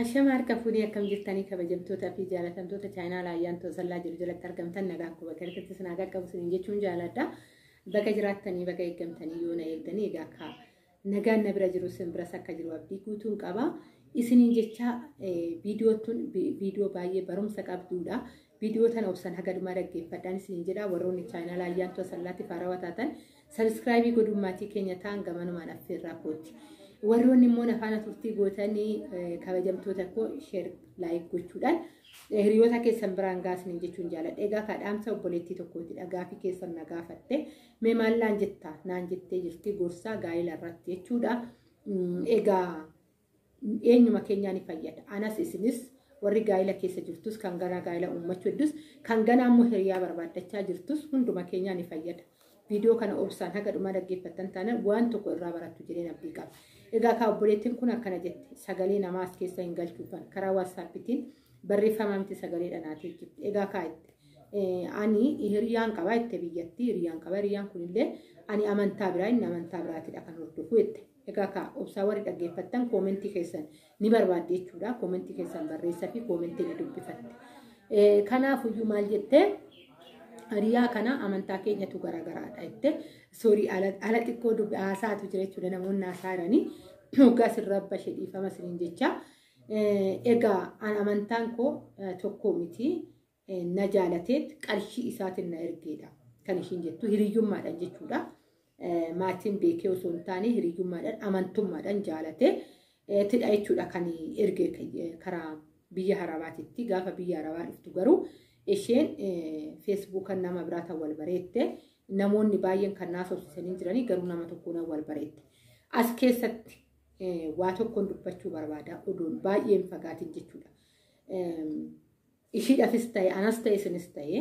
Ashama harka fuunee akkam jirtanii kabajamtootaa fi jaalatamtoota chaayinaa Ayyaantuu Asallaa jiru jalatti argamtan nagaan koo bakka irratti isin haa qaqqabu isiniin jechuun jaaladha. Baga jiraattanii baga eeggamtanii yoo na eegdanii egaa akka nagaan na bira jiru isin biras akka jiru abdii guutuun qaba. Isiniin jecha viidiyoo tun viidiyoo baay'ee barumsa qabdudha. Viidiyoo tana obsan haga dhumaa dhaggeeffadhaan isiniin jedha. Warroonni chaayinaa Ayyaantuu Asallaatti faarawaa taatan subscribe godhuun maatii keenya ta'an gamanumaan affeerraa kooti. Warroonni immoo nafaana turtii gootanii kabajamtoota koo share, like gochuudhaan hiriyoota keessan biraan gaasiniin jechuun jaaladha. Egaa kadhaamsa obboleettii tokkooti gaafii keessan na gaafatte. Mee maal naan jettaa naan jettee jirti gorsaa gaa'ela irratti jechuudha. Egaa eenyuma keenyaa ni fayyada. Anas isinis warri gaa'ela keessa jirtus, kan ganaa gaa'ela uummachuu heddus, kan ganaa immoo hiriyaa barbaaddachaa jirtus, hunduma keenyaa ni fayyada. Viidiyoo kana obsaan haga dhumaa dhaggeeffattan taanaan waan tokko irraa barattu jedheen abdii qaba. Egaa kaa obboleettiin kun akkana jette, sagalee namaa as keessa hin galchuufan karaa WhatsAppitiin barreeffama miti sagalee dhanaatee jirti. Egaa kaa itti ani hiriyaan qabaa itti biyyatti hiriyaan qaba, hiriyaan kunillee ani amantaa biraa inni amantaa biraatidha kan hordofu jette. Egaa kaa obsaa warri dhaggeeffattan koomentii keessan ni barbaadde jechuudha. Koomentii keessan barreessaa fi koomentii ni dubbifatte. Kanaafuyyuu maal jettee, hiriyaa kana amantaa keenyatu garaagaraadha jette. Sorry, ala xiqqoo dubbi haasaatu jira jechuudha, namoonni haasaa jiranii. Waggaa sirraa bashee dhiifama isiniin jecha. Egaa an amantaan koo tokko miti, na jaalateet qarshii isaatiin na ergeedha kan ishiin jettu, hiriyyummaadhaan jechuudha. Maatiin beekee osoo hin taane hiriyyummaadhaan amantummaadhaan jaalatee tidha jechuudha kan erge karaa biyya Arabaatitti. Gaafa biyya Arabaa dhuftu garuu isheen Facebookan nama biraataan wal bareette, namoonni baay'een kan naasofsiisanii jiranii garuu nama tokkoon wal bareette. As keessatti waa tokkoon dubbachuu barbaada odoon baay'een fagaatiin jechuudha. Ishiidhaafis ta'e, anas ta'e, isinis ta'e,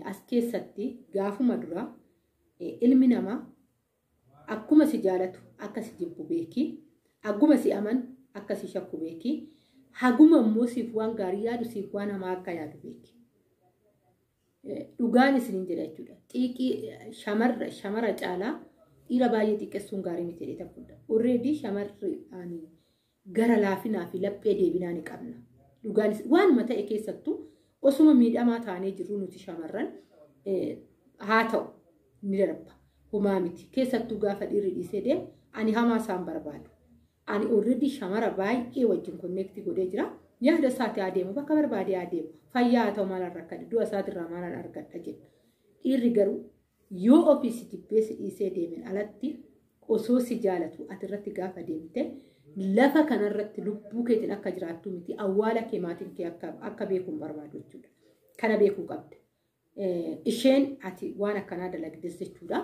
as keessatti gaafuma dura ilmi namaa akkuma si jaalatu akka si jibbu beeki, akkuma si amanu akka si shakku beeki, haguma immoo siif waan gaarii yaadu siif waan hamaa akka yaadu beeki. Dhugaan isiniin jedha jechuudha. Xiiqii shamarra shamara caalaa dhiira baay'ee xiqqeessuun gaarii miti jedhee taphudha. Already shamarri gara laafinaa fi laphee deebinaa ni qabna. Dhugaanis waanuma ta'e keessattuu osuma miidhamaa taanee jirru nuti shamarran haa ta'u ni darba. Humaa miti. Keessattuu gaafa dhiirri dhiisee deemu ani hamaa isaan barbaadu. Ani already shamara baay'ee wajjin connect godhee jira. Yaada isaati adeemu, bakka barbaade adeemu. Fayyaa haa ta'u, maalaan rakkadhe, du'a isaatirraa maalaan argadha jedha. Dhiirri garuu yoo ofii si jibbee si dhiisee deemen alatti osoo si jaalatu ati irratti gaafa deemte lafa kanarratti lubbuu keetiin akka jiraattu miti, awwaala kee maatiin kee akka beekuun barbaadu jechuudha. Kana beekuu qabda. Isheen ati waan akkanaa dalagdes jechuudha.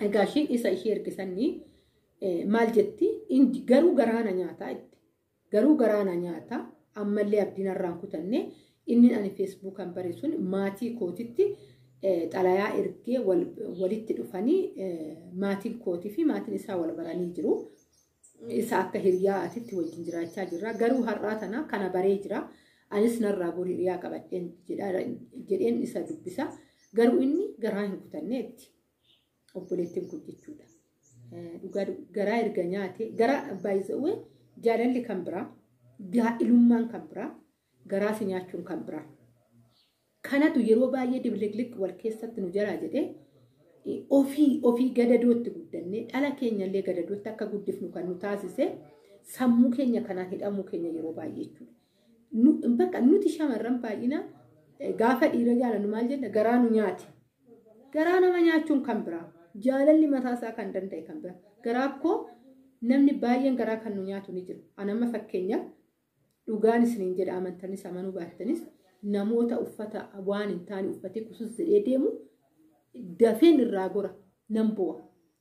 Egaa isheen isa ishee ergisanii maal jetti, garuu garaana nyaataa itti. Garuu garaana nyaataa, ammallee abdiin irraan kutanne, inni ani Facebookan bare sun maatii kootitti xalayaa ergee walitti dhufanii maatiin kootii fi maatiin isaa wal baranii jiru. Isa akka hiriyaatitti wajjin jiraachaa jirra. Garuu har'aa tana kana baree jira. Anis narraa bor hiriyaa qabadheen jedheen isa dubbisa. Garuu inni garaa hin kutanneetti. Obboleettiin kun jechuudha. Dhugaa garaa erga nyaate garaa baay'isawee jaalalli kan biraa, gaa'ilummaan kan biraa, garaa si nyaachuun kan biraa. Kanatu yeroo baay'ee dibiliqliq wal keessatti nu jalaa jedhee ofii ofii gadadootti guddannee dhala keenyallee gadadootti akka guddifnu kan nu taasise sammuu keenya kanaan hidhamuu keenya yeroo baay'ee jechuudha. Bakka nuti shamarran baay'ina gaafa dhiira jaalannu maal jenna? Garaa nu nyaate. Garaa nama nyaachuun kan biraa. Jaalalli mataasaa kan danda'e kan biraa. Garaa koo namni baay'een garaa kan nu nyaatu ni jiru. Anamma fakkeenyaaf dhugaan isiniin jedha, amantanis amanuu baattanis, namoota uffata waan hin taane uffatee kusus jedhee deemu dafeen irraa gora, nan bu'a.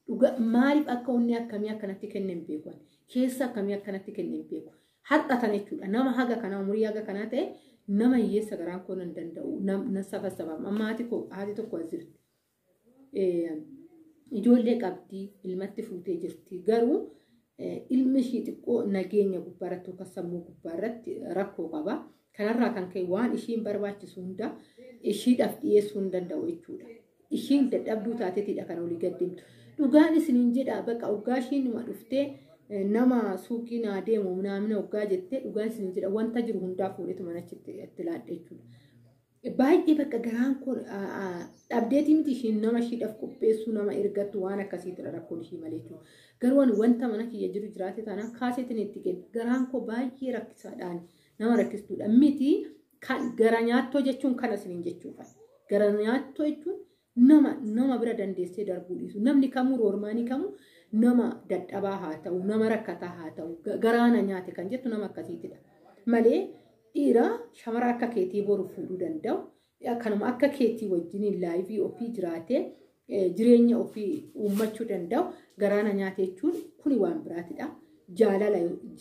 Dhuga maaliif akka onni akkamii akkanatti kenne hin beeku. Keessa akkamii akkanatti kenne hin beeku. Har'a kana jechuudha. Nama haga kanaa, umurii haga kanaa ta'e, nama hiyyeessa garaan koo nan danda'u nan safasabama. Amma haati tokko as jirti. Ijoollee qabdii, ilmatti fuutee jirti. Garuu ilmi ishii xiqqoo nageenya gubbaarratti yookaan sammuu gubbaarratti rakkoo qaba. Kanarraa kan ka'e waan ishiin barbaachisu hunda ishiidhaaf dhiyeessuu hin danda'u jechuudha. Ishiin dadhabduu taateetidha kan olii gad deemtu. Dhugaan isiniin jedha, bakka waggaa ishiin numa dhuftee Nama suuqii naa deemu naamna hoggaa jettee dhugaan isin jedha wanta jiru hundaa fuudhetu manachitti itti laadha jechuudha. Baay'ee bakka garaan koo dhabdeetii miti ishiin nama ishiidhaaf qopheessuu nama ergattu waan akkasiitidha rakkoon ishii malee jechuudha. Garuu ani wanta mana kiyya jiru jiraate taanaan kaaseetiin itti kenna. Garaan koo baay'ee rakkisaadhaan nama rakkistuudha. Miti kan gara nyaattoo jechuun kana isiniin jechuudha. Gara nyaattoo jechuun nama bira dandeessee darbuu dhiisu. Namni kamuu roormaanii kamuu nama dadhabaa haa ta'u, nama rakkataa haa ta'u, garaana nyaate kan jettu nama akkasiitidha. Malee dhiira shamara akka keetii boru fuudhuu danda'u, kanuma akka keetii wajjiniin laayivii ofii jiraatee jireenya ofii uummachuu danda'u garaana nyaate jechuun kuni waan biraatidha.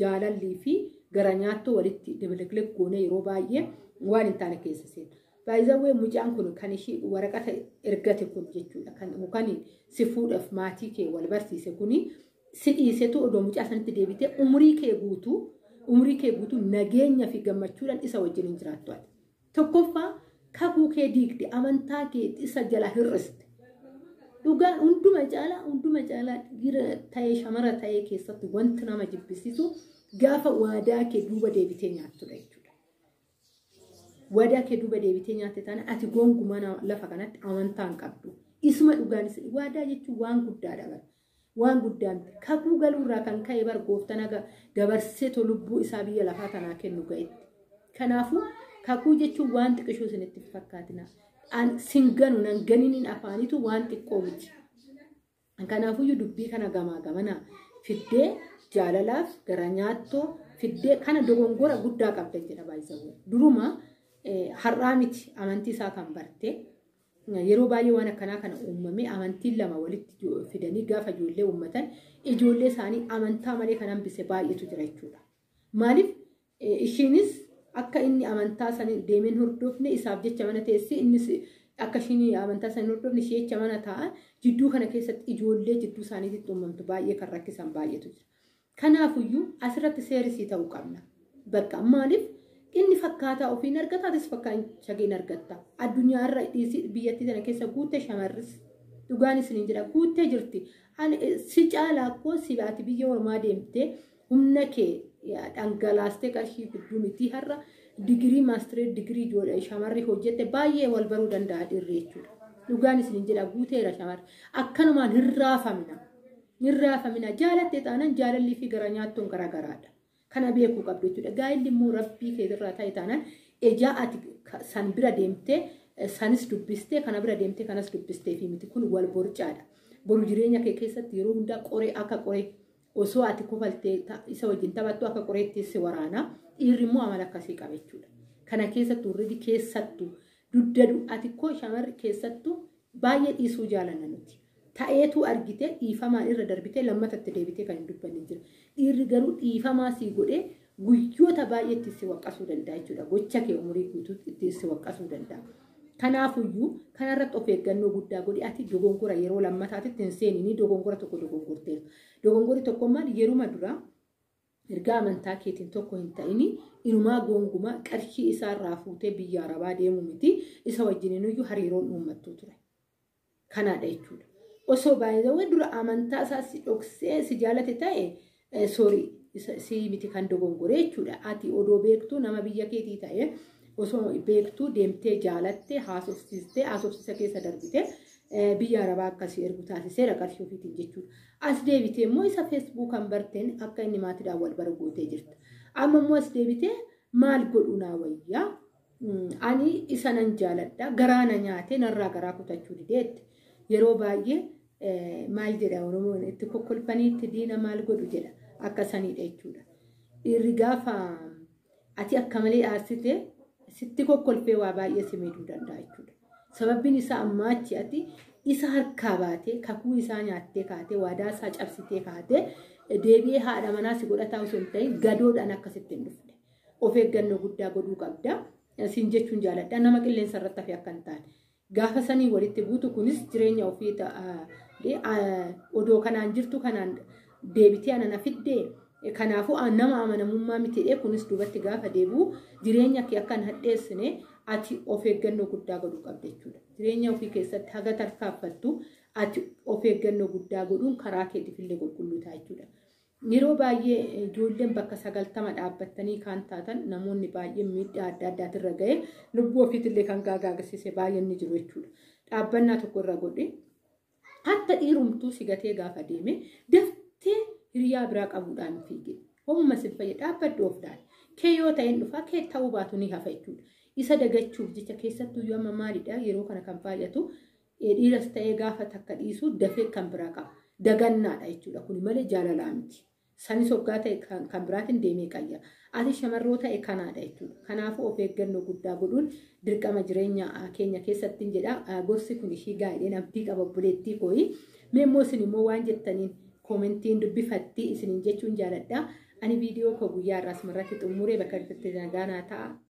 Jaalallii fi gara nyaattoo walitti dabalaqlee goonee yeroo baay'ee waan hin taane keessa seenu. Baay'izawwee mucaan kun kan ishii waraqata ergate kun jechuudha. Kan si fuudhaaf maatii kee wal barsiise kuni si dhiisetu odoo mucaa sanitti deebitee umurii kee guutuu nageenya fi gammachuudhaan isa wajjin hin jiraattu. Tokkoffaa kakuu kee diigde amantaa kee isa jala hir'iste. Dhugaan hunduma caalaa dhiira ta'ee shamara ta'ee keessatti wanti nama jibbisiisu gaafa waadaa kee duuba deebitee nyaattudha jechuudha. Waadaa kee duuba deebitee nyaatte taana ati gonkumaa lafa kanatti amantaa hin qabdu. Isuma dhugaanis waadaa jechuun waan guddaadha bara. Waan guddaa miti. Kakuu galuurraa kan ka'e bar gooftaan dabarsee lubbuu isaa biyya lafaa tanaa kennu ga'etti. Kanaafuu kakuu jechuun waan xiqqishuu isinitti fakkaatina. Sin ganu nan ganiniin afaanitu waan xiqqoo miti. Kanaafuyyuu dubbii kana gamaa gamanaa fiddee jaalalaaf gara nyaattoo fiddee kana dogongora guddaa qabdan jedha baay'isawwan. Duruma har'aa miti amantii isaa kan barte yeroo baay'ee waan akkanaa kana uumame amantiin lama walitti fidanii gaafa ijoollee uummatan ijoollee isaanii amantaa malee kan hambise baay'eetu jira jechuudha. Maaliif ishiinis akka inni amantaa sanii deemeen hordofne isaaf jecha mana teessi innis akka ishiin amantaa sanii hordofne ishee jecha mana taa'a jidduu kana keessatti ijoollee jidduu isaaniitti uumamtu baay'ee kan rakkisan baay'eetu jira. Kanaafuyyuu asirratti seerisii ta'uu qabna. Bakka maaliif inni fakkaataa ofiin argata atis fakkaata shageen argatta. Addunyaa irra biyyattii tana keessa guuttee shamarris dhugaan isiniin jedha guuttee jirti. Si caalaa koo si ati biyya ormaa deemtee humna kee dhangalaastee qarshii gudduu miti har'a digirii maastireet digirii ijoollee shamarri hojjette baay'ee wal baruu danda'a dhiirri jechuudha. Dhugaan isiniin jedha guuteera shamarri. Akkanumaan hin raafamna. Hin raafamina. Jaalattee taanaan jaalallii fi gara nyaattoon garaagaraadha. Kana beekuu qabdu jechuudha. Gaa'illi immoo rabbii keetirraa ta'e taanaan ejaa ati san bira deemtee sanis dubbistee kana bira deemtee kanas dubbistee fi miti kun wal borcaadha. Boru jireenya kee keessatti yeroo hundaa qoree akka qoree osoo ati kofaltee isa wajjin taphattu akka qoreetti si waraana. Dhiirri immoo amala akkasii qaba jechuudha. Kana keessattuu irratti keessattuu duddadu ati koo shamarri keessattuu baay'ee dhiisuu jaalanna nuti. Ta'eetu argite dhiifamaan irra darbitee lammatatti deebitee kan hin dubbanne jira. Dhiirri garuu dhiifamaa sii godhee guyyoota baay'eetti si waqqasuu danda'a jechuudha. Gocha kee umurii guutuu itti si waqqasuu danda'a. Kanaafuyyuu kanarratti of eeggannoo guddaa godhi ati dogongora yeroo lammataatitti hin seeninii dogongora tokko dogongorteerta. Dogongorri tokko maal yeruma duraa ergaa amantaa keetiin tokko hin ta'ini inumaa gongumaa qarshii isaarraa fuutee biyya arabaa deemu miti isa wajjininuyyuu hariiroon uummattuu ture. Kanaadha jechuudha. Osoo baay'ee dura amantaa isaa si dhoksee si jaalate ta'e soorii si miti kan dogongore jechuudha. Ati odoo beektuu nama biyya keetii ta'e osoo beektuu deemtee jaalattee haasofsiistee haasofsiisa keessa darbitee biyya arabaa akkasii ergu taasiseera qarshii ofiitiin jechuudha. As deebitee immoo isa feesbuukaan barteen akka inni maatiidhaan wal bara gootee jirta. Amma immoo as deebitee maal godhu naa wayyaa ani isa nan jaaladha garaa na nyaatee narraa garaa kutachuu dideetti. Yeroo baay'ee maal jedha Oromoon itti kokkolfaniitti diina maal godhu jedha akka saniidha jechuudha. Dhiirri gaafa ati akka malee aarsite sitti kokkolfee waa baay'ee si miidhuu danda'a jechuudha. Sababbiin isaa ammaa achi ati isa harkaa baatee kakuu isaa nyaattee kaatee waadaa isaa cabsitee kaatee deebi'ee haadha manaa si godhataa osoo hin ta'in gadoodhaan akkasitti hin dhufne. Of eeggannoo guddaa godhuu qabda. Siin jechuun jaaladha. Nama qilleensa irratti hafe akka hin taane. Gaafa sanii walitti buutu kunis jireenya ofii odoo kanaan jirtu kanaan deebitee ana na fiddee kanaafuu nama amanamummaa miti kunis duubatti gaafa deebi'u jireenya kee akka hin hadheessine ati of eeggannoo guddaa godhuu qabda jechuudha. Jireenya ofii keessatti haga tarkaanfattu ati of eeggannoo guddaa godhuun karaa keetiif illee qulqulluu ta'a jechuudha. Yeroo baay'ee ijoolleen bakka 90 dhaabbattanii kan taatan namoonni baay'een miidhaa adda addaatirra ga'e lubbuu ofiitillee kan gaagaagsise baay'een ni jiru jechuudha. Dhaabbannaa tokko irra godhe hatta dhiirumtuu si gatee gaafa deeme daftee hiriyaa biraa qabuudhaan fiige. Homuma sin fayyada dhaabbadhu of laali. Kee yoo ta'een dhufa kee ta'uu baatu ni hafa jechuudha. Isa dagachuuf jecha keessattuu yoo amma maalidha yeroo kana kan baay'atu dhiiras ta'ee gaafa takka dhiisu dafee kan biraa qaba. Dagannaadha jechuudha kuni malee jaalalaa miti. Sanis hoggaa ta'e kan biraatiin deemee qayya. Ati shamarroo ta'e kanaadha jechuudha. Kanaafuu of eeggannoo guddaa godhuun dirqama jireenya keenya keessatti jedha. Gorsi kun ishii gaa'eedhaan abdii qaba obboleettii kooyi. Mee immoo isin immoo waan jettaniin koomentiin dubbifatti isiniin jechuun jaaladha. Ani viidiyoo koo guyyaa har'aa asumarratti xumuree bakka jirtanitti nagaa naa ta'a.